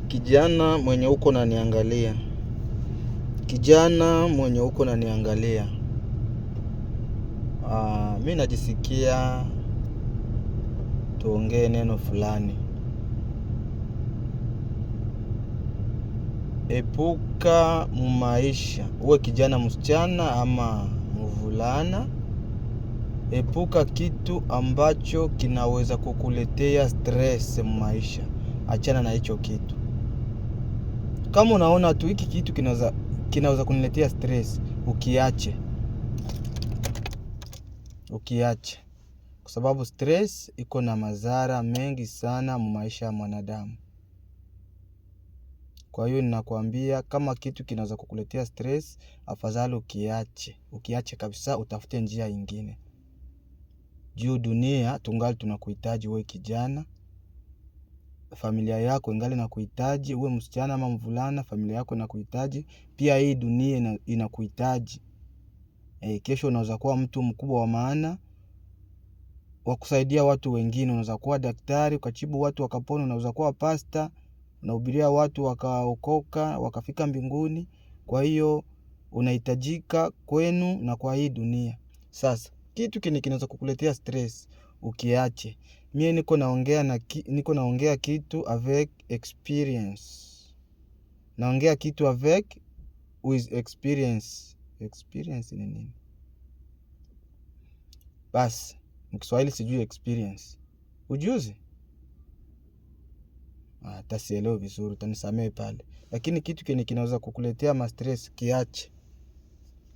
Kijana mwenye uko naniangalia, kijana mwenye uko naniangalia, mi najisikia tuongee neno fulani. Epuka mumaisha, uwe kijana msichana ama mvulana. Epuka kitu ambacho kinaweza kukuletea stress mumaisha. Achana na hicho kitu. Kama unaona tu hiki kitu kinaweza kuniletea stress, ukiache. Ukiache. Kwa sababu stress iko na madhara mengi sana mumaisha ya mwanadamu. Kwa hiyo ninakuambia kama kitu kinaweza kukuletea stress, afadhali ukiache. Ukiache kabisa utafute njia ingine. Juu dunia tungali tunakuhitaji wewe kijana. Familia yako ingali inakuhitaji, uwe msichana ama mvulana, familia yako inakuhitaji. Pia hii dunia inakuhitaji. Kesho unaweza kuwa mtu mkubwa wa maana wa kusaidia watu wengine. Unaweza kuwa daktari ukatibu watu wakapona. Unaweza kuwa pasta unahubiria watu wakaokoka wakafika mbinguni. Kwa hiyo unahitajika kwenu na kwa hii dunia. Sasa kitu kenye kinaweza kukuletea stress ukiache. Mie niko naongea na niko naongea kitu avec experience. Naongea kitu avec with experience. Experience ni nini? Basi, mkiswahili sijui experience. Ujuzi? Hata sielewi vizuri, utanisamehe pale. Lakini kitu kenye kinaweza kukuletea ma stress kiache.